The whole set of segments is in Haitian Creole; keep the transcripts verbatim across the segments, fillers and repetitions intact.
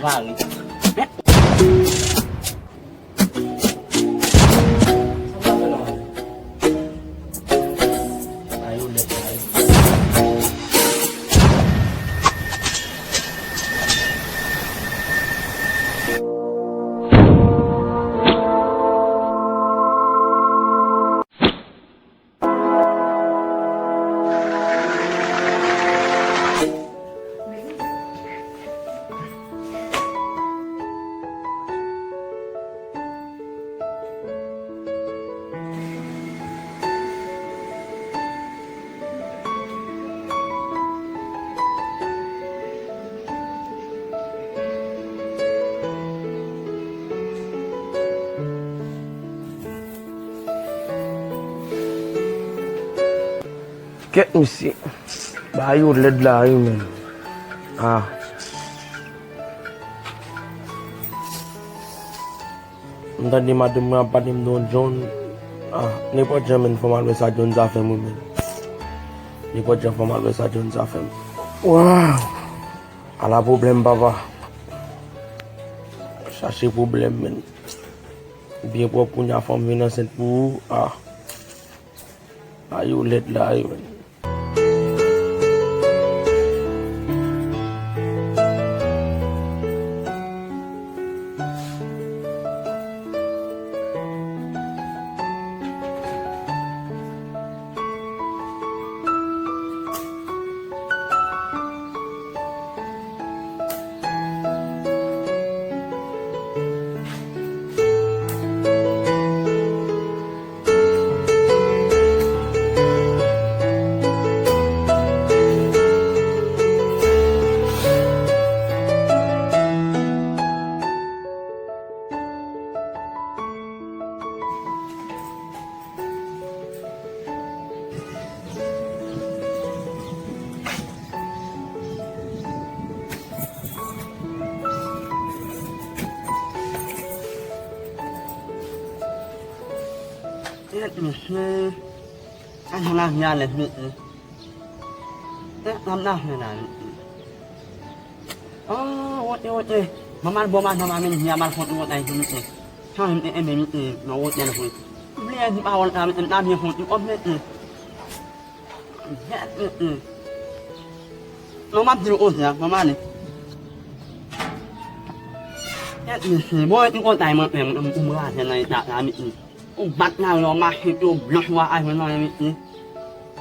kare. Sa pa fè la. Ay, ou lèd la, wi. Kèt mesye. Bagay yo lèd la wi menm. Ah. M tande madanm mwen ap pale m de yon John. Ah, nenpòt jan menm fò m al wè sa John sa fè m wi menm. Nenpòt jan fò m al wè sa John sa fè m. Waw. Ala pwoblèm papa. Chache pwoblèm menm. Byen pwòp kounye a fò m vin ansent pou ou. Ah. Ay ou lèd la wi menm. Kèt mesye. An jan lavi a lèd mesye. Kèt, n ap nan fè la mesye. Oh, wote, wote. Manman al bò madan pa menm di a mal fon ti wotay sou misye. Sa menm te enbe misye nan wotèl vre. Bliye di pawòl sa misye, m ta byen fon ti kòb misye. Yès misye. Non, m ap di l koze a, manman ale. Yès misye, bon, e ti wotay mwen menm, m raze nan eta sa misye. Ou bat nan lè w mache pye w blanch ou pa ka jwenn anyen mesye.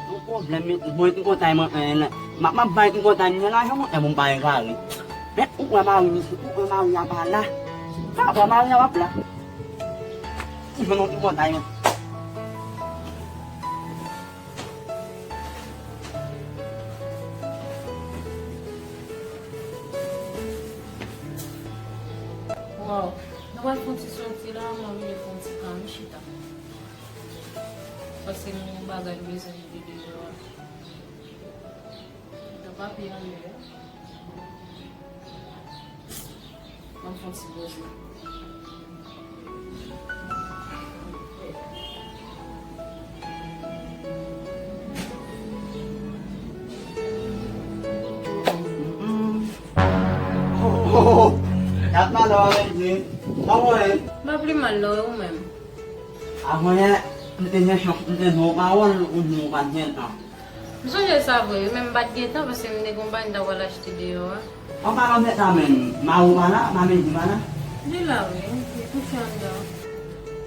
Yon pwoblèm mesye, bon, yon ti kòb mwen, eh, m ap, m ap bay yon ti kòb mwen lajan mwen, eh, bon, m pa egare. Men, ou kwè mari mesye, ou kwè mari a pa la. Sa kwè mari a p ap la. Ou jwenn yon ti kòb mwen. Waw, nou pral fè yon ti soti la, mwen vin fè yon ti tan, wi, chita. Paske m gen yon bagay m bezwen regle deyò a. Gen papye anlè a. Ban m fè yon ti poze. Mm. Oh, oh, oh. Y ap malè w avèk li. Kòman w ye? M pa pi mal non, e ou menm? Avanyè, m te gen chans, m te di w pawòl, ou di m ou pa t gen tan. M sonje sa vre wi, men m pa t gen tan paske m te gen yon bagay m ta pral achte deyò a. An palan de sa menm, mari w pa la, mari w pa la? Li la wi, li kouche anndan.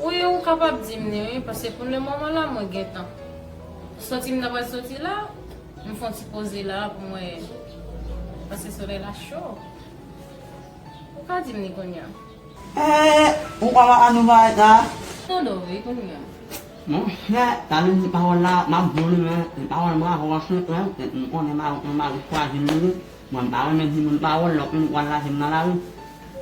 Wi, ou kapab di m li wi, paske pou lemoman la mwen gen tan. Soti m ta pral soti la, m fè yon ti poze la pou mwen, paske solèy la cho. Ou ka di m li kounye a. Eh, ou pa wè annou bagay sa? Tande w wi kounye a. Monchè, sa vle di pawòl la, m ap di w li, men, se pawòl m bravo w an sekrè, m konnen mari, mari chwazi m li, mwen m pa renmen di moun pawòl, lòt moun pral lage m nan lari.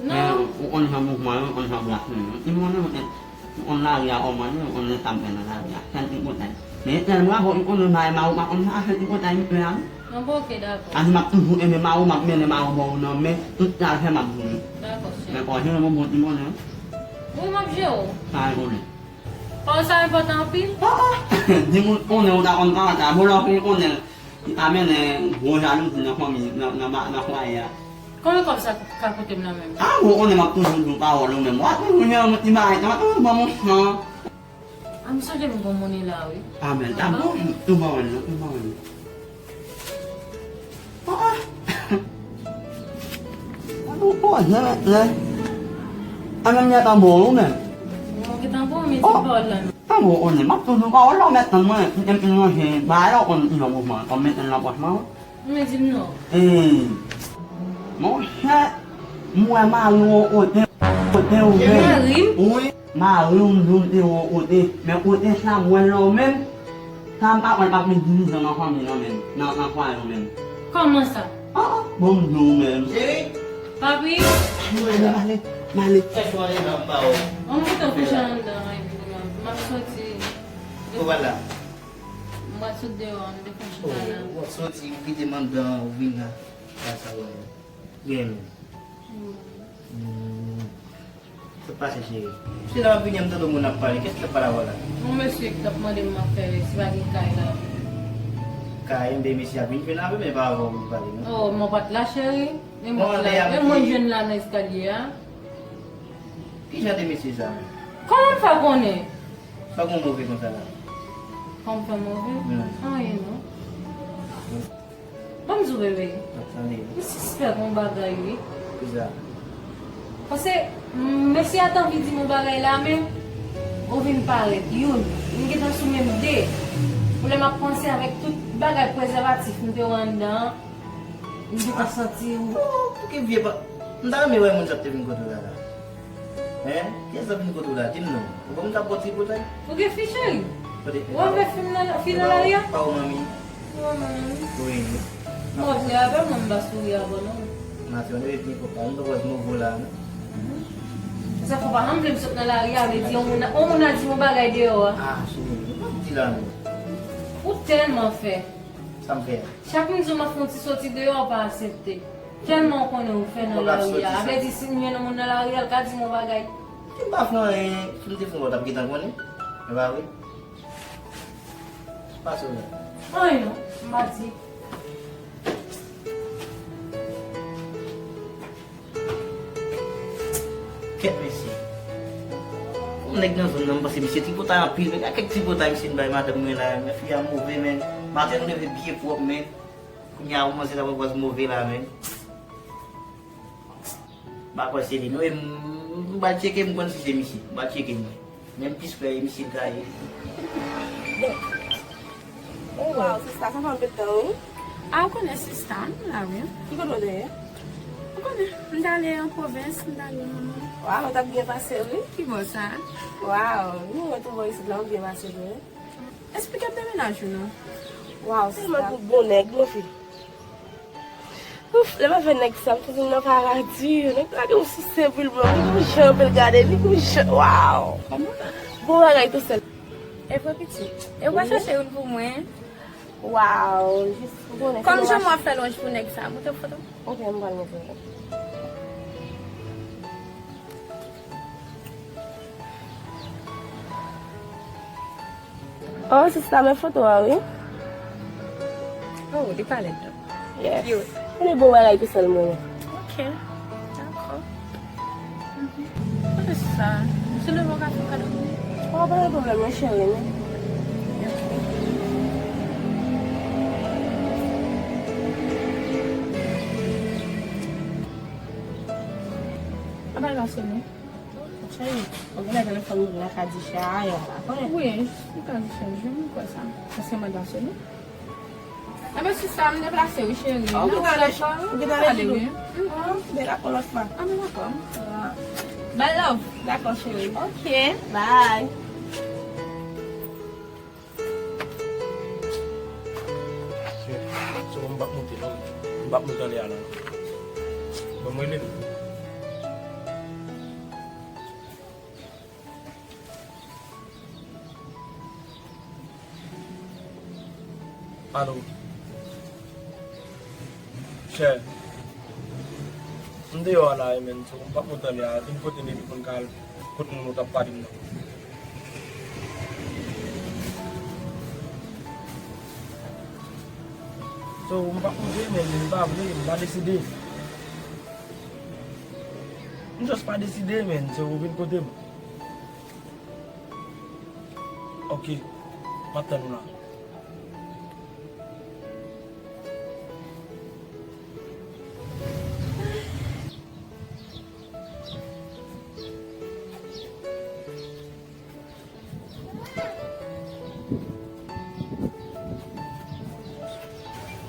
Men, ou konn jan mouvman yo, ou konn jan bras mwen yo. Ou konn lari a kòman l ye, ou konn sa m fè nan lari a. Sèl ti konsèy. Men, sèl bravo, ou konnen bagay mari w pa konn sa, sèl ti konsèy m fè a wi. An bon, oke, dakò. Annou m ap toujou enbe mari w, m ap mennen mari w ba w nan men, tout sa l fè m ap di w. Dakò, chè. Men fò w jere m yon bon ti monnen. Wi, m ap jere w. Pa gen pwoblèm. Pawòl sa enpòtan anpil. Ah, ah. Di moun konnen ou ta konn pawòl sa. Bon, lè w fin konnen l, li ka mennen gwo jalouzi nan fanmi, nan, nan, nan fwaye a. Konbyen kòb sa ka koute m nan menm? A, bon, ou konnen m ap toujou di w pawòl ou menm. W ap toujou jan mwen ti bagay, w ap toujou ban m yon chan. A, m sonje m gon monnen la, wi. A, men, ta bon, tou ban mwen, tou ban mwen. Ah, ah. Ou konnen mentnan. A, men, m gentan ba w menm. Mwen gentan ba w, men ti pawòl la. Tankou w konnen, m ap toujou pawòl la, ou mèt tann mwen, m te fin ranje bagay la, ou konn ki jan mouvman an, kòm m mete l nan pòch mwen. Men di m non. Ee, monchè, m wè mari w yon kote, kote ou menm. Mari m? Wi, mari w m di w m te wè yon kote, men kote sa m wè l la ou menm, sa m pa kwè l p ap met divizyon nan fanmi nan menm, nan, nan fwaye w menm. Kòman sa? Ah, ah, bon, m di w menm. Cheri! Papi? M ale, m ale, m ale. Chèche w ale nan pa w. An m gentan kouche anndan, epi m ap soti. Ou pa la? M pral sot deyò, m te fè chita la. Oh, w ap soti, ou kite m anndan, ou vin la. Sa, sa, wè. Byen menm. Hmm. Sa pase, cheri. Se la m ap vini, m tande moun ap pale. Kès ki ap pale avè w la? Yon mesye ki t ap mande m afè si pa gen kay la. Kay, enben mesye ap vin jwenn avè m, men pa avè w pou l pale, non? Oh, mwen pa t la, cheri. E mwen la, e mwen jwenn la nan eskalye a. Ki jan de mesye sa menm? Kòman m fè konnen? Sa gon move konsa la? Kòman m fè move? Hmm. Anyen non. Ban m di w, bebe. M ap tande. M sispèk yon bagay, wi. Kisa? Paske, mm, mesye a t anvi di m yon bagay la, men ou vin parèt youn. M gentan sou menm de. Pou lè m ap panse avèk tout bagay prezèvatif m te wè anndan an, m gentan santi w. Oh, pou ki vye pa. M ta renmen wè moun sa te vin kote w la la. Hein? Kiyès sa vin kote w la? Di m non. Ou konn m t ap bò tripotay? Ou gen fi, cheri? Kote fi? Ou anlè fi nan, fi nan lari a? Pa ou manmi? Ou manmi? Wi. Mwen vle avè mwen, m pa souri avè w non. Mati, ou vin kote m, m pa wè move la non. Se sa fò pa janm vle m sot nan lari a, vle di yon moun, yon moun a di m yon bagay deyò a. Ah, cheri, ou pa di la non. Ou tèlman fè. Sa m fè a? Chak m di w m ap fè yon ti soti deyò, w pa aksepte. Tèlman w konnen w fè nan lari a. Sa vle di si m jwenn yon moun nan lari a, l ka di m yon bagay. Ki m pa fè anyen, si m te fè yon lòt, w t ap gentan konnen. E pa vre? Pase w la. Anyen non, m pa di. Kèt mesye. Yon nèg nan zòn nan, m panse misye tripotay anpil, men gad kèk tripotay misye vin bay madanm mwen la, men fi a move, men maten nou leve byen pwòp, men kounye a kòmanse la, mwen kwè move la, men m pa kwè se li non, e m, m pral tcheke, m konn si se misye, m pral tcheke mwen, men m plis kwè e misye l ka ye. Waw, sista, sa fè anpil tan, wi. A, ou konnen sista, m la, wi. Ki kote w te ye? Ou konnen, m t ale an pwovens, m t ale manman. Waw, ou t ap byen pase, wi. Ki bò sa? Waw, nou retwouve w isit la, ou byen pase tou, wi. Esplike m de mennaj ou non. Waw, sista. Tèlman tout bon nèg, non, fi. Ouf, lè m ap fè nèg sa, m santi m nan paradi. Nèg la gen yon souse pou l ban m. Li gon jan pou l gade, li gon jan. Waw! Bon bagay tou sèl. E vre pitit. E w pa chache youn pou mwen? Waw, jis pou konnen. Kòm jan m ap fè lwanj pou nèg sa, montre m foto. Ok, m pral montre w. Oh, sista, men foto a, wi. Oh, li pa lèd, non. Yes. Cute. Li bon bagay tou sèl mwen. Ok. Dakò. Mhm. Kote sa? M sou leve w ka fè m kado pou li? Oh, pa gen pwoblèm, non, cheri, men. Apa l pa sone? Cheri, ou genlè telefòn ou nan Kadisha a, yon pa konnen. Wi, li Kadisha, jwenn mwen kwè sa. Paske mwen pa sone. Enben, sista, m deplase, wi, cheri. Ou gentan ale, ou gentan ale, wi. Dakò, lòt fwa. Ah, men dakò. Bye, love. Dakò, cheri. Ok, bye. So, m p ap monte non. M p ap monte anlè a la non. Bon, m rele nou. Alo. Chè. M deyò a la, men, so, m p ap monte anlè a. Vin kote m epi pou n ka al kot moun ou t ap pale m nan. So, m p ap monte, men, m pa vle, m pa deside. M just pa deside, men, se ou vin kote m. Ok, m ap tann ou la.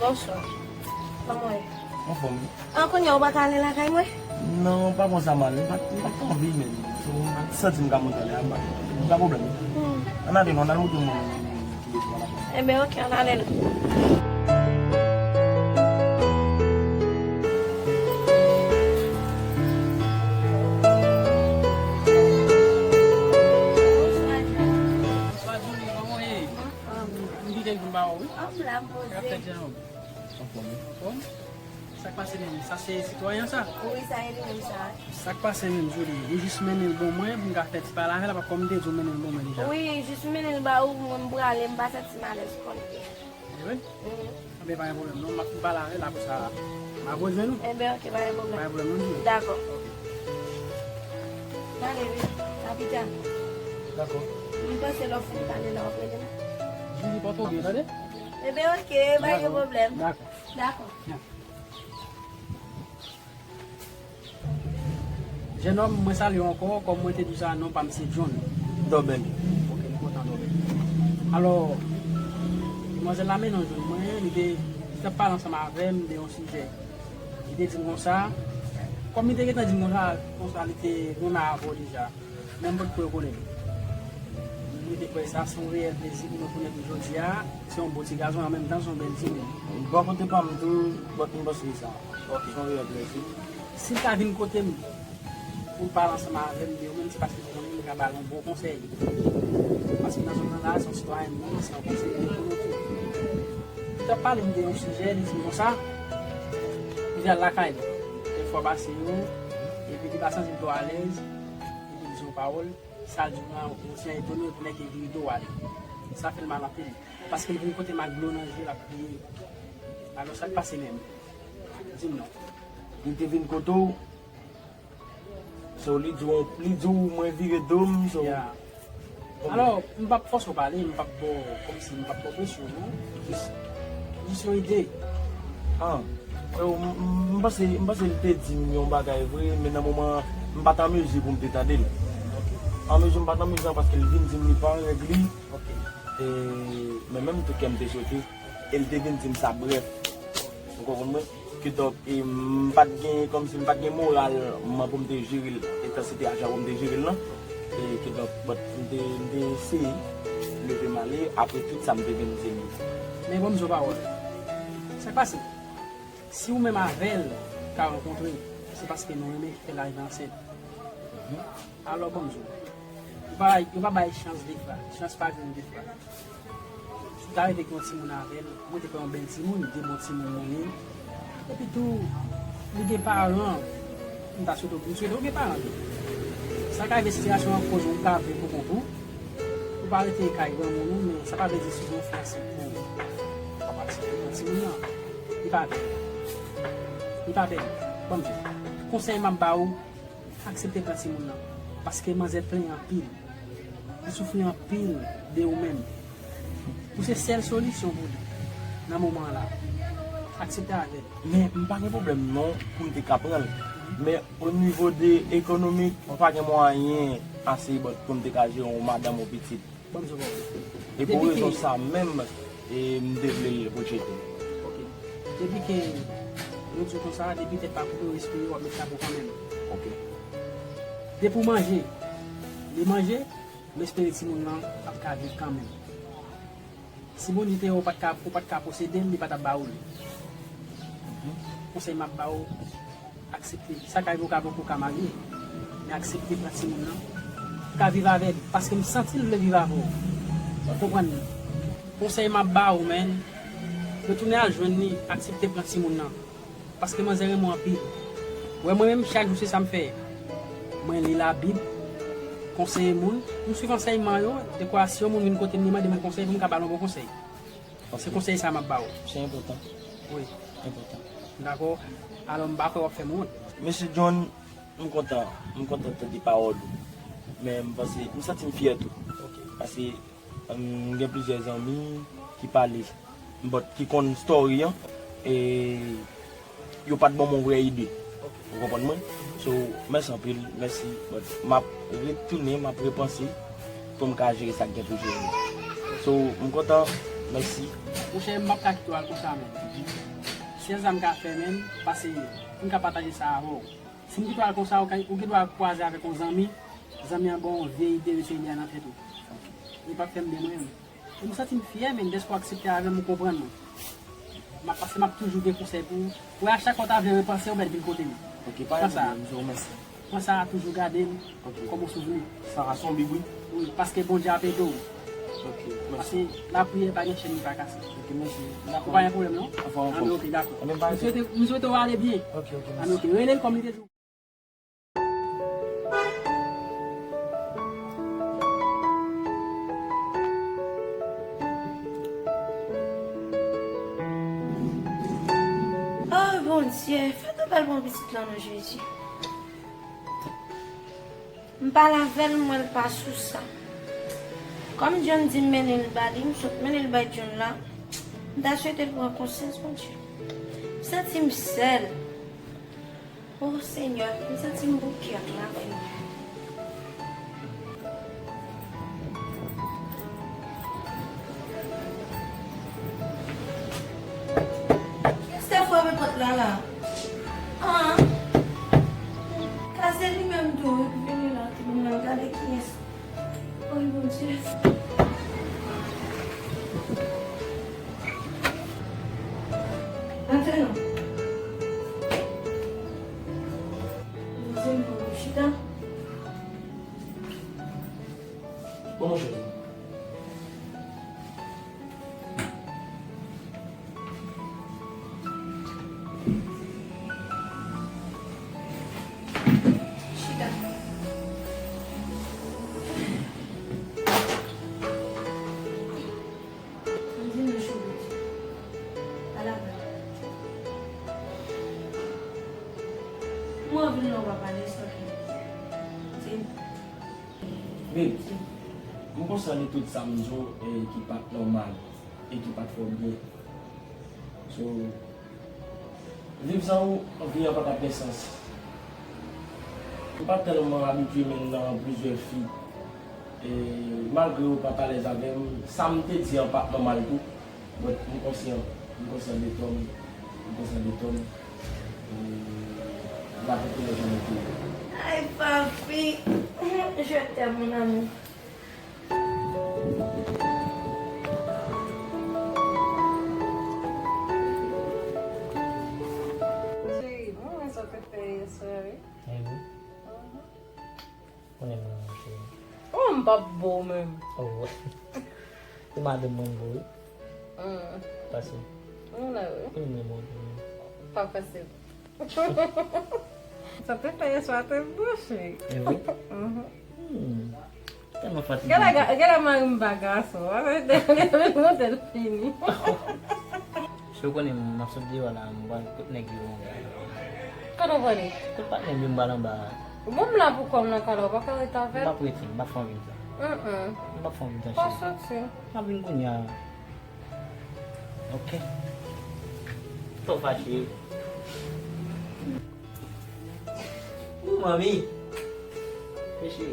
Bonswa. Kòman w ye? Anfòm. An, kounye a ou pa ka ale lakay mwen? Non, pa konsa m ale. M pa, m pa t anvi menm. So, m santi m ka monte ale a, m pa, pa pwoblèm. Hmm. Ann ale non, ann al montre m moun ki bezwen la. Enben, ok, ann ale non. Bonswa, Julie, kòman w ye? Anfòm. M kite l pou m ba w, wi. Anfòm, la poze. K ap fèt, jennonm? Anfòm. Anfòm? Sa k pase menm? Sa se sitwayen sa? Wi, sa e li menm sa. Sa k pase menm, Julie? Ou jis mennen l ban mwen pou m ka fè ti pale avè l, apa kòm m te di w mennen l ban mwen deja? Wi, jis mennen l ba ou, mwen m prale, m pa santi m alèz konnen. E vre? Mhm. Anben, pa gen pwoblèm non, m ap pale avè l, apre sa, m ap rejwenn ou. Enben, ok, pa gen pwoblèm. Pa gen pwoblèm non, Julie? Dakò. Ok. N ale wi, a pita. Dakò. M panse lè w fin pale la, w ap rele m. Julie, pòte w byen, tande? Enben, ok, pa gen pwoblèm. Dakò. Dakò. Jennonm, mwen salye w ankò, kòm mwen te di w sa, non pa m se John. Dòbèl. Ok, m kontan, Dòbèl. Alò, demwazèl la mennen w jwenn mwen, li te, li t ap pale ansanm avè m de yon sijè. Li te di m konsa, kòm li te gentan di m konsa, konsa li te renmen avè w deja. Men m potko rekonèt li. Mwen te kwè sa se yon reyèl plezi pou mwen konèt li jodi a. Se yon bon ti gason, an menm tan se yon bèl timoun. Bò kote pa m tou, bòt m panse sa. Ok. Se yon reyèl plezi. Si l ta vin kote m pou l pale ansanm avè m de ou menm, se paske li konnen m ka ba l yon bon konsèy. Paske nan zòn nan la, se yon sitwayen m ye, se yon konseye m ye pou nou tou. Li t ap pale m de yon sijè, li di m konsa, pou l al lakay li. Kèk fwa pase yo, epi li pa santi l twò alèz, epi li di yon pawòl. Sa l di w lan, ou ti jan etone pou nèg ki vire do w ale. Sa fè l mal anpil. Paske l vin kote m ak dlo nan je l ap kriye. Alò, sa k pase menm? Di m non. Li te vin kote w, so li di w, li di w mwen vire do m, so. Ya. Alò, m p ap fòse w pale, m p ap ba w, kòmsi m p ap ba w presyon, non. Jis, jis yon ide. Ah, yo, m, m, m panse, m panse li te di m yon bagay vre, men nan moman an, m pa t an mezi pou m te tande l. An mezi, m pa t an mezi an, paske li vin di m li pa an règ li. Ok. E, men menm tou kè m te sote, e li te vin di m sa brèf. Ou konprann mwen? Kidonk, e, m pa t gen, kòmsi m pa t gen moral, m, pou m te jere l, etan se te ajan pou m te jere l lan. E, kidonk, but, m te, m te eseye leve m ale, apre tout sa m te vin di li. Men ban m di w pawòl. Sa k pase? Si ou menm avè l ka rankontre, se paske nou renmen fè laj nan ansent. Mhm. Alò, ban m di w. Yo pa, yo pa bay chans de fwa. Chans pa vin de fwa. Si w ta rive gen yon timoun avè l, mwen te kwè yon bèl timoun, de bon timoun nou ye. Epi tou, li gen paran, m ta swete w, m swete w gen paran tou. Sa ka rive sitiyasyon an koz ou ka viv pou kont ou, ou pa rete kay granmoun ou, men sa pa vle di si w gen yon frè se pou w pa patisipe nan timoun nan. Li pa bèl. Li pa bèl. Ban m di w. Konsèy m ap ba ou, aksepte pran timoun nan. Paske manzè plenyen anpil. Li soufri anpil de ou menm. Ou se sèl solisyon pou li nan moman an la. Aksepte avè l. Men m pa gen pwoblèm non pou m te ka pran l. Men o nivo de ekonomik, m pa gen mwayen ase pou m te ka jere yon madanm, yon pitit. Ban m di w bagay. E pou rezon sa menm, e m te vle l pou Tchete. Ok. Depi ke, yo di w konsa, depi tèt pa koupe, w respire, w ap met chapo kanmenm. Ok. Depi w manje, li manje, m espere timoun nan ap ka viv kanmenm. Si Bondye te wè ou pa t ka, ou pa t ka posede l, li pa t ap ba ou li. Mhm. Konsèy m ap ba ou, aksepte. Sa ka rive ou ka poko ka marye, men aksepte pran timoun nan. Ou ka viv avè l, paske m santi l vle viv avè w. Ou konprann? Konsèy m ap ba ou, men, retounen al jwenn li, aksepte pran timoun nan. Paske manzè renmen w anpil. Ou wè mwen menm, chak jou se sa m fè. Mwen li Labib, konseye moun, m swiv ansèyman yo, dekwa si yon moun vin kote m, li mande mwen konsèy pou m ka ba l yon bon konsèy. Se konsèy sa m ap ba ou. Se enpòtan. Wi. Enpòtan. Dakò? Alò, m pa kwè w ap fè m wont. Mesye John, M kontan, m kontan tande pawòl ou. Men m panse, m santi m fyè tou. Paske, um, m gen plizyè zanmi ki pale, but ki konn story an, e yo pa t ban m yon vrè ide. Ou konprann mwen? So, mèsi anpil, mèsi. But m ap retounen, m ap repanse pou m ka jere sa k gen pou jere. So, m kontan, mèsi. Monchè, m p ap ka kite w al konsa, menm. Sèl sa m ka fè, menm, pase, m ka pataje sa avè w. Si m kite w al konsa, ou ka, ou gen dwa kwaze avèk yon zanmi, zanmi an ba w yon vye ide, mesye ide a nan tèt ou. Li p ap fè m byen mwen menm. E m santi m fyè, men, dèske w aksepte avè m, ou konprann mwen. M ap, paske m ap toujou gen konsèy pou ou. Ou wè, a chak fwa w ta vle repanse, ou mèt vin kote m. Ok, pa gen pwoblèm, m di w mèsi. Pran sa a, toujou gade l kòm yon souvni. Sa a se yon big wi. Wi, paske Bondye ap ede w. Ok, mèsi. Paske lapriyè pa gen chèn li pa kase. Ok, mèsi. Ou pa gen pwoblèm, non? Anfòm, anfòm. Anben, ok, dakò. Anben, pa gen pwoblèm. M swete, m swete w ale byen. Ok, ok, mèsi. Anben, ok, rele l kòm li te di w. Oh, Bondye, fè tou bèl bon pitit lan, non, Jezi. M pale avè l, m wè l pa sou sa. Kòm John di m mennen l ba li, m sot mennen l bay John la. M ta swete l pran konsyans, Bondye. M santi m sèl. Oh, Senyè, m santi m bouke ak lavi m. Kiyès te frape pòt la, la? Ah, ka se li menm tou, wi, ki vini la, ki vin la, gade kiyès. Oy, Bondye. Antre non. Poze m pou chita. Bon, mon cheri. Chita. Ann di nou chou bouti. Ala blan. Mwen vin la w pa pale sa ki. Di. Babe, m konsène tout sa m di w, e, ki pa t nòmal e ki pa t fè w byen. So, viv san ou, vi an pa t ap gen sans. M pa tèlman abitye menm nan plizyè fi. E, malgre yo pa t alèz avè m, sa m te di an pa t nòmal tou. But m konsyan, m konsyan de tò m, m konsyan de tò m. E, m pa konprann jan m te ye. Ay, papi, je t'aime, mon amour. Cheri, mwen wè sa w te fè yè swa, wi. E wi. Mhm. Konnen mwen, mon cheri. Oh, m p ap bo menm. Oh. Se madanm mwen m bo, wi. Mm. Pase. Mwen la, wi. Konnen mwen bo, wi. Pa fasil. Sa te fè yè swa te bon, cheri. E wi? Mhm. Hmm. Tèlman fatige. Gade, gade, gade mari m pa gason. Gade, gade, gade, gade, fini. Si w konnen m ap sot deyò la, m pral kot nèg yo anba. Kote w prale? Kot patnè m yo m pral anba a. Bon, m la pou kò m nan kala, w pa ka ret avè l? M p ap rete, m p ap fè anvi sa. Mm, mm. M p ap fè anvi sa, cheri. Pa soti. M ap vin kounye a. Ok. Twò fache. Ou manmi. Mesye.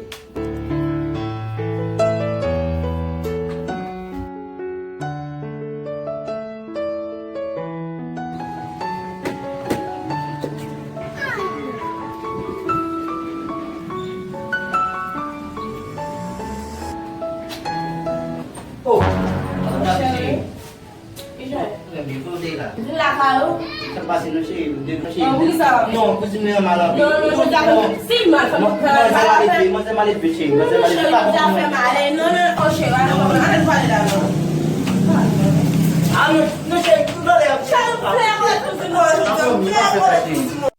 Oh, madanm cheri. Kijan? Mwen byen, kote w ye la? Vin lakay ou. Sa k pase non cheri, m de non cheri. An, poukisa w ap... Non, kouzin mwen an mal anpil. Non, non, jodi a fè si mal, fè m... Non, manzè maledve, manzè maledve cheri, manzè maledve. Non, cheri, jodi a fè mal. Non, non, oh cheri, ale, ale, ale pale la non. Ah non, non cheri, tout valè ap... Cheri, frè avèk kouzin mwen, jodi a, frè avèk kouzin mwen.